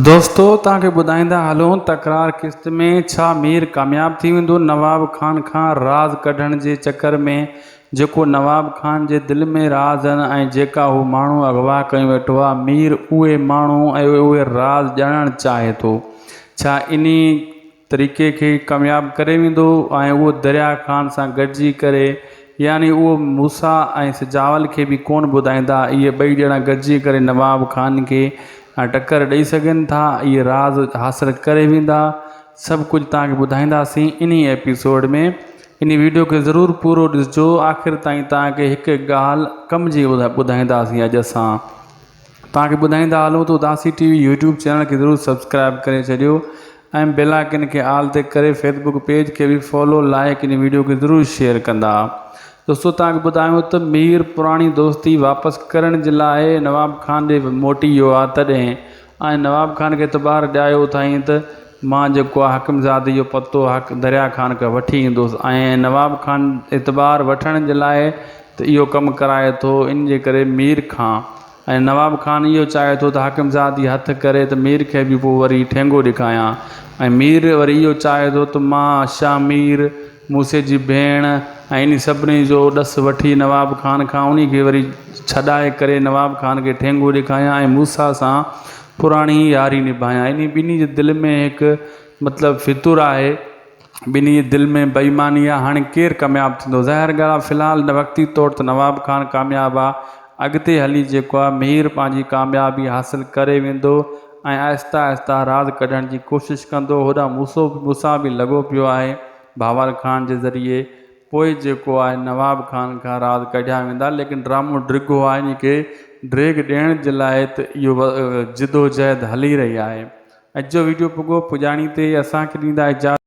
دوستو توهان کي ٻڌائيندا هلون تڪرار قسط ۾ ڇا مير ڪامياب ٿي ويندو نواب خان کان راز ڪڍڻ جي چڪر ۾ جيڪو نواب خان جي دل ۾ راز آهن ۽ جيڪا هو ماڻهو اغوا ڪيون ويٺو آهي مير اهي ماڻهو ۽ اهي راز ڄاڻڻ چاهي ٿو ڇا انهي طريقي کي ڪامياب ڪري ويندو ۽ اهو دريا خان سان گڏجي ڪري يعني اهو موسيٰ ۽ سجاول کي به ڪونه ٻڌائيندا اهي ٻئي ڄڻا گڏجي ڪري نواب خان کي ٽڪر ڏئي سگهن ٿا اهي راز حاصل ڪري ويندا سڀ ڪجهه توهان کي ٻڌائينداسين انهي ايپيسوڊ ۾ انهي ويڊيو کي ضرور پورو ڏسجو آخر تائين توهان کي هڪ هڪ ڳالهه ڪم جي ٻڌائينداسين اڄ اسان. توهان کي ٻڌائيندا هلون ته Udasi T V YouTube channel کي ضرور سبسڪرائب ڪري ڇڏيو ۽ بيل آئيڪن کي آل تي ڪري فيسبوڪ پيج کي به فالو لائيڪ ان ويڊيو کي ضرور شيئر ڪندا دوستو توهان کي ٻڌايون ته مير پراڻي دوستي واپس ڪرڻ جي لاء نواب خان ڏي موٽي ويو آهي تڏهن ۽ نواب خان کي اعتبار ڏياريو اٿائين ته مان جيڪو آهي حاڪم زادي جو پتو حق دريا خان کان وٺي ايندس ۽ نواب خان اعتبار وٺڻ جي لاء ته اهو ڪم ڪرائي ٿو ان جي ڪري مير کان ۽ نواب خان اهو چاهي ٿو ته حاڪم زادي هٿ ڪري ته مير کي به پوء وري ٺينگو ڏيکايان ۽ مير وري اهو چاهي ٿو ته مان شاهه مير موسي جي ڀيڻ ۽ انهي سڀني جو ڏس وٺي نواب خان کان انهي کي وري ڇڏائي ڪري نواب خان کي ٺينگو ڏيکايان ۽ موسيٰ سان پراڻي ياري نڀايان انهي ٻنهي جي دل ۾ هڪ مطلب فتور آهي ٻنهي جي دل ۾ بي ايماني آهي هاڻي ڪير ڪامياب ٿيندو ظاهر ڳالهه آهي في الحال وقتي طور ته نواب خان ڪامياب آهي اڳتي هلي جيڪو آهي مير پنهنجي ڪاميابي حاصل ڪري ويندو ۽ آهستي آهستي راز ڪڍڻ جي ڪوشش ڪندو هوڏانهن موسو موسيٰ به لڳو پيو آهي بهاول خان جي ذريعي پوء جيڪو آهي نواب خان کان راز ڪڍيا ويندا ليڪن ڊرامو ڊگهو آهي ان کي ڊريگهه ڏيڻ جي لاء ته اهو جدوجهد هلي رهي آهي اڄ جو ويڊيو پڳو پڄاڻي تي اسان کي ڏيندا اجازت.